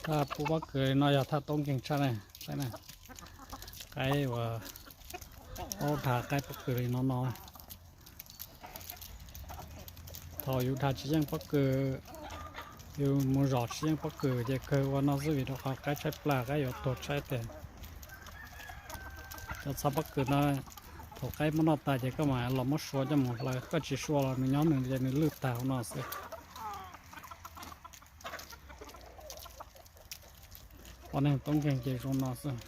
Thaj pub pob kws li no yog thaj toob nkeeg tshaj na, saib na. Qaib uas, aub, dhas qaib pob kws li no no. Thaum yus dhas tsis yeej pob kws, yus mus zom tsis yeej pob kws ces kawg ua no xwb vim rau qhov qaib tshaib plab, qaib yuav tuag tshaib tiag. Cov txhob pob kws no, thaum qaib muab noj tas ces koj mam los muab sua coj mus hlawv, koj tsis sua los nws nyob nws ces nws lwj tag hauv no xwb. Ua neeg toob nkeeg ces zoo no xwb.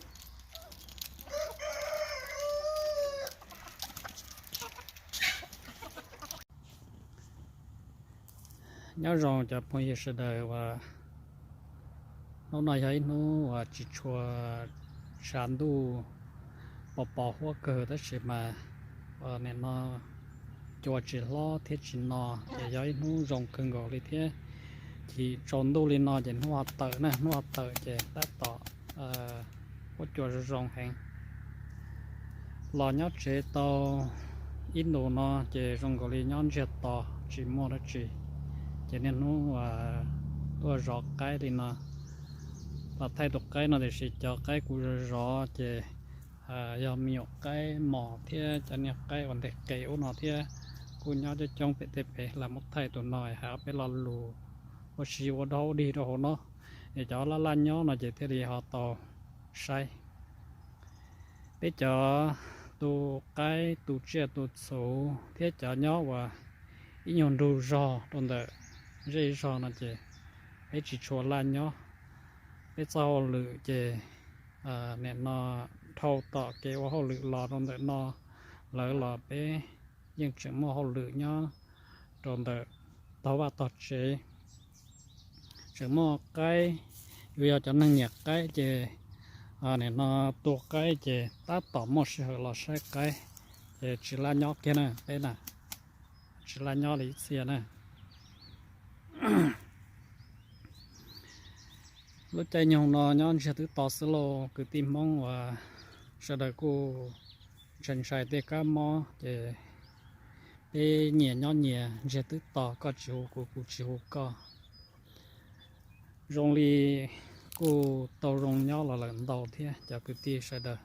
Nyob zoo cov phooj ywg sawv daws uas, hnub no yog ib hnub uas tsis tshua tshav ntuj, pos pos huab kawg tab sis mas nim no cua tsis hlob thiab tsis no ces yog ib hnub zoo kawg nkaus li thiab. Chim tsaus ntuj li no ces hnub ho tawm na, hnub ho tawm ces tab tom huab cua zoo zoo heev. Los nyob tsev tau ib ntus no ces zoo nkaus li nyob ntsiag to tsis muaj dab tsi. Ces niaj hnub tuaj zov qaib li no, los thaij tus qaib no tiam sis cov qaib kuv zov zov ces yog me nyuam qaib mos thiab cov niag qaib uas nteg qe ub no thiab, kuj nyob coob coob pem tej pem, lam muab thaij tus no hais ob peb lo lus ua si ua dog ua dig rau hauv no, es cov laj laj nyob no ces thiaj li ho tau saib. Peb cov tu qaib tu tsiaj tu txhu thiab cov nyob uas ib nyuag nrug zog rau ntawm zej zog no ces peb tsis tshua laj nyob. Peb txoj hauj lwm ces nim no dhau tom kev ua hauj lwm los rau ntawm no lawm los peb yeej tseem muaj hauj lwm nyob rau ntawm tog vaj tog tsev. Tseem muaj qaib, yus yog cov neeg nyiam qaib ces nim no tu qaib ces tab tom muaj sij hawm los saib qaib, ces tsis laj nyob kiag na peb na, tsis laj nyob li ib txhia na. Lub caij nyoog no nyob ntsiag twb to xwb lauj kwv tij Hmoob uas sawv daws kuj ntshai ntshai tej kab mob ces peb nyias nyob nyias ntsiag twb to, koj tsis hu kuv kuv tsis hu koj. Zoo li kuj tau zoo nyob los lawm ntau thiab cov kwv tij sawv daws,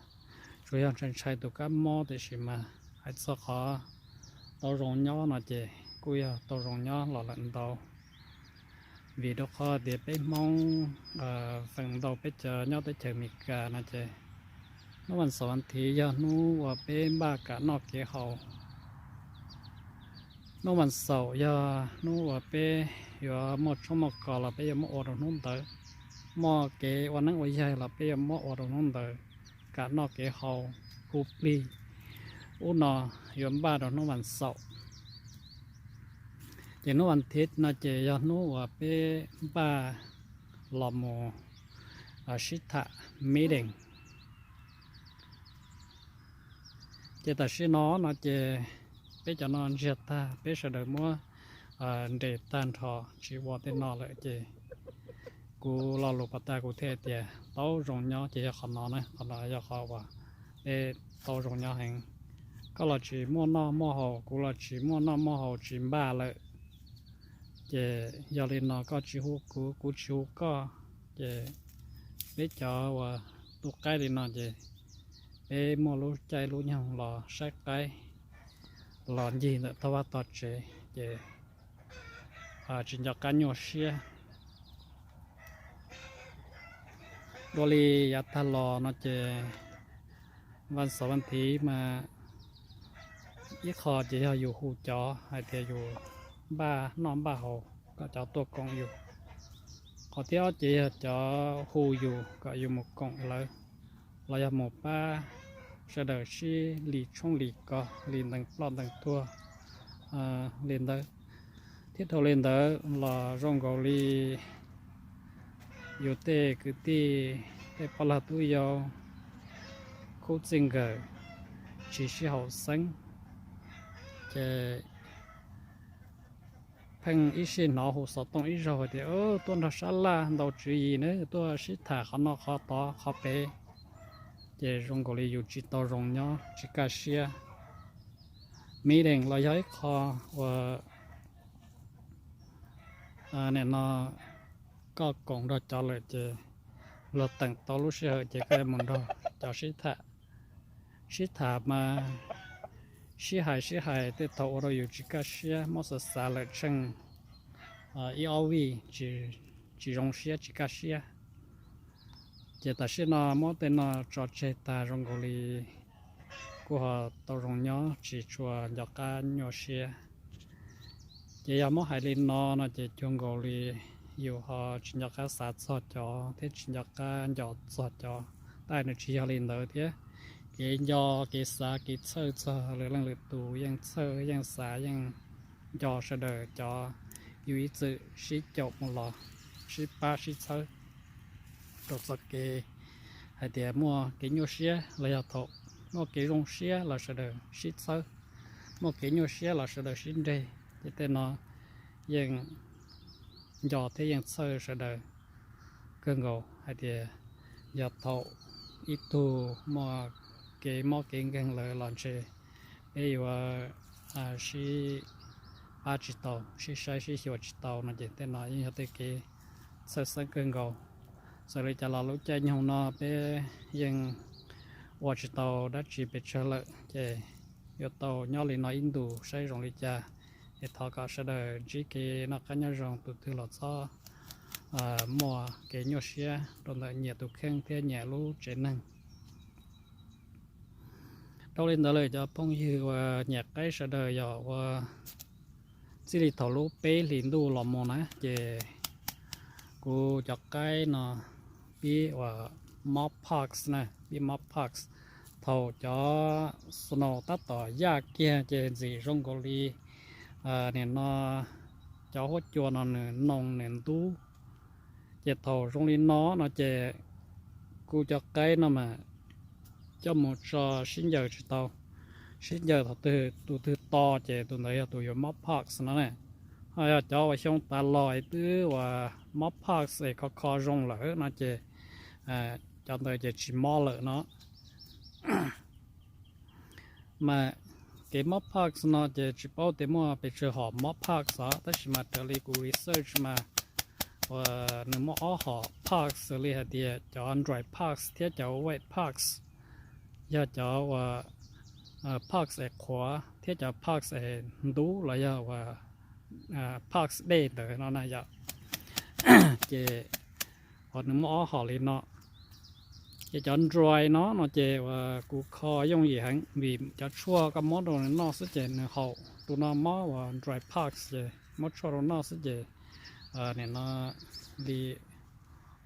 tsuas yog ntshai ntshai tus kab mob tiam sis mas hais txog qhov tau zoo nyob no ces kuj yog tau zoo nyob los lawm ntau. Vim rau qhov tias peb Hmoob feem ntau peb cov nyob teb chaws Amelikas no ces hnub vas xaum vas thiv yog hnub uas peb npaj kam noj kev haus. Hnub vas xaum yog hnub uas peb yuav muaj tshoob muaj kos los peb yuav muab ua rau hnub ntawd, muaj kev ua neeb ua yaig los peb yuav muab ua rau hnub ntawd, kam noj kev haus, hu plig, ub no yuav npaj rau hnub vas xaum. Ces hnub vas thiv no ces yog hnub uas peb npaj los mus sib tham meeting. Ces tam sim no no ces peb cov no ntsiag tag, peb sawv daws muab nres tag nrho tsis ua tej no lawm ces kuv lo lus pas tag kuv thiaj tias tau zoo nyob ces yog qhov no na, qhov no yog qhov uas peb tau zoo nyob heev. Koj los tsis muaj noj muaj haus, kuv los tsis muaj noj muaj haus tsis npaj lawm. Ces yog li no koj tsis hu kuv, kuv tsis hu koj, ces peb cov uas tu qaib li no ces peb muaj lub caij lub nyoog los saib qaib, los ncig ntawm tog vaj tog tsev ces tsis nco qab nyuaj siab. Dua li yav tag los no ces vas xaum vas thiv mas ib qho ces yog yus hu cov hais tias yus npaj noj npaj haus kom cov tuaj koom yus. Qhov thib ob ces yog cov hu yus kom yus mus koom lawv, los yog mus pab sawv daws sib li tshoob li kos, li ntees ploj ntees tuag li ntawd. Thiab dhau li ntawd los zoo nkaus li yus tej kwv tij, tej poj laug tub yau, khub txij nkawm tsis sib haum xeeb, ces pheej ib sij hnov hu xov tooj ib zaug hais tias tuaj nrog sab laj ntaus tswv yim na, tuaj sib tham qhov no qhov tod qhov pem, ces zoo nkaus li yus tsis tau zoo nyob tsis kaj siab. Meeting los yog ib qho uas nim no koj koom nrog cov lawm ces luag teem tau lub sij hawm ces koj yuav mus nrog cov sib tham. Sib tham mas sib hais sib hais tej thaum ua rau yus tsis kaj siab, muab xav xav lawm tsheej ib ob vij tsis zoo siab tsis kaj siab. Ces tam sim no muab tej no tso tseg tag zoo nkaus li kuj ho tau zoo nyob tsis tshua nco qab nyuaj siab. Ces yog muab hais li no no ces cuag nkaus li yus ho tsis nco qab xav txog cov thiab tsis nco qab nco txog cov, tab nws tsis yog li ntawd thiab. Kev nco, kev xav, kev txhawj txog lwm leej lwm tus yeej txhawj yeej xav yeej nco sawv daws cov yus ib txwm sib caum mus los sib pab sib txhawb rau txoj kev hais tias muaj kev nyuaj siab los yog thaum muaj kev zoo siab los sawv daws sib txhawb, muaj kev nyuaj siab los sawv daws sib nreg. Ces tej no yeej nco thiab yeej txhawj sawv daws kawg nkaus hais tias yog thaum ib tug muaj kev mob kev nkeeg lawm los ntshe peb yuav sib pab tsis tau, sib saib sib xyuas tsis tau no ces tej no yeej yog tej kev txhawj xeeb kawg nkaus. Txawm li cas los lub caij nyoog no peb yeej ua tsis tau dab tsi pes tsawg lawm ces yuav tau nyob li no ib ntus saib zoo li cas. Es thov kom sawv daws ntsib kev noj qab nyob zoo, tus twg los txhob muaj kev nyuaj siab rau ntawm nyias tus kheej thiab nyias lub tsev neeg. Dhau li ntawd lawm cov phooj ywg uas nyiam qaib sawv daws yog ua txij li thaum lub peb hlis ntuj los mus na ces kuv cov qaib no pib uas mob pox na, pib mob pox. Thaum cov snow tab tom yaj kiag ces ntxim zoo nkaus li nim no cov huab cua no nws noo nws ntub. Ces thaum zoo li no no ces kuv cov qaib no mas coj mus tso sib ncaws tsis tau. Sib ncaws thaum twg tus twg to ces tus ntawd yog tus yuav mob pox no na. Ho yog cov uas xyoo tas los es twb uas mob pox es kho kho zoo lawm no ces cov ntawd ces tsis mob lawm no. Mas kev mob pox no ces tsis paub tias muaj pes tsawg hom mob pox os, tab sis mas raws li kuv research mas uas nws muaj ob hom pox xws li hais tias cov dry pox thiab cov wet pox. Yog cov uas pox es qhuav thiab cov pox es ntub los yog uas pox dej ntawd no na yom. Ces uas nws muaj ob hom li no. Ces cov dry no no ces uas kuv kho yooj yim heev vim cov tshuaj koj muab rau nws noj xwb ces nws haum. Tus no mob uas dry pox ces muab tshuaj rau noj xwb ces nim no li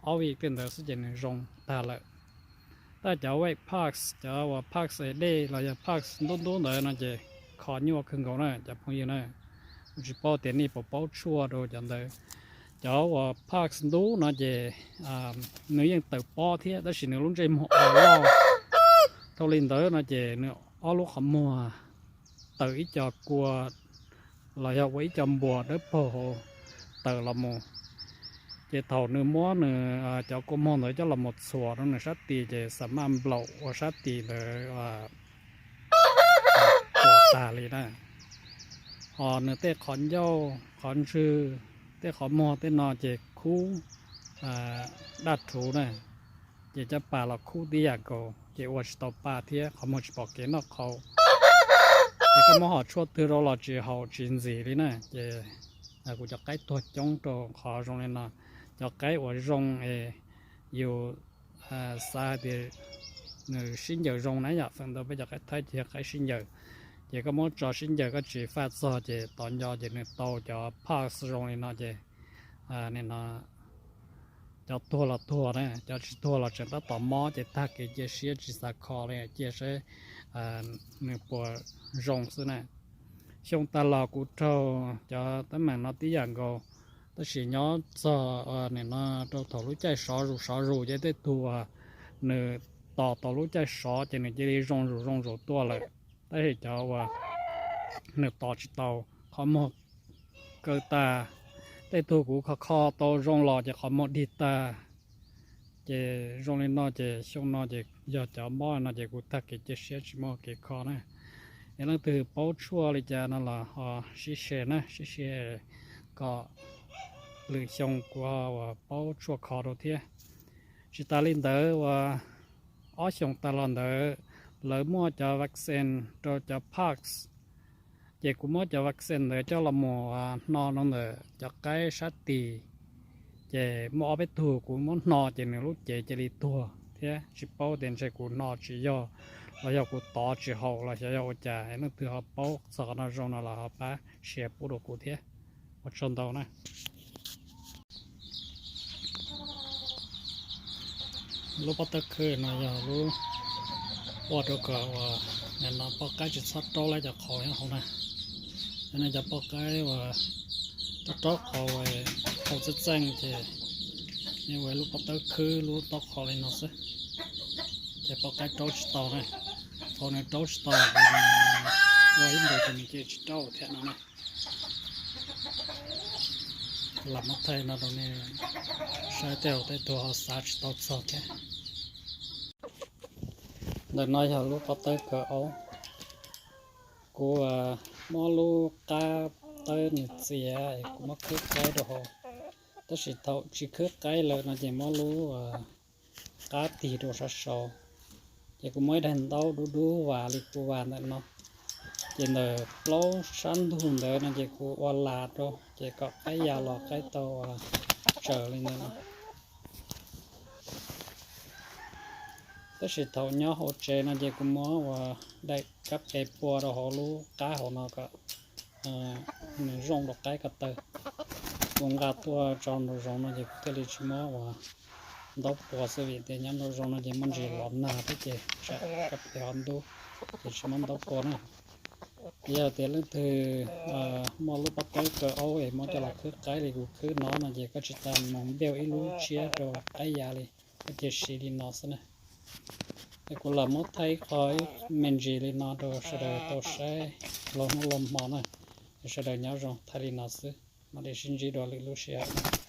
ob vij tej ntawd xwb ces nws zoo tag lawm. Tab cov wet pox, cov uas pox es dej los yog pox ntub ntub ntawd no ces kho nyuaj kawg nkaus na cov phooj ywg na. Kuv tsis paub tias nej puas paub tshuaj rau cov ntawd. Cov uas pox ntub no ces nws yeej tawm pob thiab tab sis nws lub ntsej muag o loj. Dhau li ntawd no ces nws ob lub qhov muag tawm ib co kua los yog ua ib co npuas dawb paug tawm los mus. Ces thaum nws muab nws cov kua muag ntawd coj los mus txhuam rau nws sab tis ces xa maj nplaum ua sab tis ntawd tuam tag li na. Ho nws tej qhov ncauj qhov ntswg tej qhov muag tej no ces khub daj rhuv na, ces caj pas los khub tib yam nkaus ces ua tsis tau pa thiab qhov muag tsis pom kev noj qhauv. Ces koj muab hom tshuaj twg rau los tsis haum tsis ntxim li na. Ces kuv cov qaib tuag coob rau qhov zoo li no. Cov qaib uas zoo es yus xav hais tias nws sib ncaws zoo na yom, feem ntau peb cov qaib thaib ces yog qaib sib ncaws. Ces koj muab tso sib ncaws koj tsis faj txog ces tos nco ces nws tau cov pox zoo li no ces nim no cov tuag los tuag na, cov tsis tuag los tseem tab tom mob ces tag kev cia siab tsis xav kho li, cia saib nws puas zoo xwb na. Xyoo tas los kuv raug cov teeb meem no tib yam nkaus, tab sis nyob txog nim no rau thaum lub caij sov zus sov zus ces tej tug uas nws tos tau lub caij sov ces nws cia li zoo zus zoo zus tuaj lawm. Tab sis cov uas nws tos tsis tau, qhov muag kaw tas, tej tug kuv kho kho tau zoo los ces qhov muag dig tag. Ces zoo li no ces xyoo no ces yog cov mob no ces kuv tag kev cia siab tsis muaj kev kho na. Es leej twg paub tshuaj li cas no los ho sib share na, sib share kom lwm xyoo kuv ho uas paub tshuaj kho rau thiab. Tsis tas li ntawd uas ob xyoos tas los ntawd lawv muaj cov vaccine rau cov pox, ces kuv muab cov vaccine ntawd coj los mus hno rau ntawm cov qaib sab tis, ces muaj ob peb tug kuv muab hno ces nws lub cev cia li tuag thiab. Tsis paub tias ntshe kuv hno tsis yog los yog kuv tov tsis haum los xyov yog ua cas, leej twg ho paub txog qhov no zoo no los ho pab share pub rau kuv thiab. Ua tsaug ntau na. Lub pob tawb khwb no yog lub ua rau kom uas nim no poj qaib tsis txhob raub lawv cov qhauv nyob hauv na. Yog nej cov poj qaib uas raub raub qhauv, qhauv txeej txeej ces nej ua lub pob tawb khwb lub taub qhauv li no xwb, ces poj qaib raub tsis tau na. Thaum nws raub tsis tau ces nws ua ib ntus ces nws cia tsis raub thiab no na. Lam muab thaij no rau nej saib tej zaum tej tug ho xav tsis tau txog thiab. Ntawm no yog lub pob tawb kaw aub. Kuv muab lub qab tawb nws txiav es kuv muab khwb qaib rau hauv, tab sis thaum tsis khwb qaib lawm no ces muab lub qab tig rau sab saud. Ces kuv muab ib daim ntaub dub dub vas li kuv vas ntawm no, ces ntawm plaub sab ntug ntawd no ces kuv ua las rau ces kom qaib ya los qaib tau tsaws li ntawd no. Tab sis thaum nyob hauv tsev no ces kuv muab uas daim kab qe pua rau hauv lub qab hauv no kom nws zoo rau qaib ko taw. Kuv nqa tuaj tso nraum zoov no ces kuv thiaj li tsis muab uas ntaub pua xwb, vim tias nyob nraum zoov no ces muaj ntsis los nag thiab ces tsam kab qe ho ntub, ces tsis muab ntaub pua na. Yog tias leej twg muaj lub pob tawb kaw aub es muab coj los khwb qaib li kuv khwb no no ces koj tsis tas mus build ib lub tshiab rau qaib ya li, koj cia siv li no xwb na. Es kuv los muab thaij ib qho ib me ntsis li no rau sawv daws tau saib laug hnub laug hmo na. Es sawv daws nyob zoo, thaij li no xwb, mam li sib ntsib dua lwm lub sij hawm.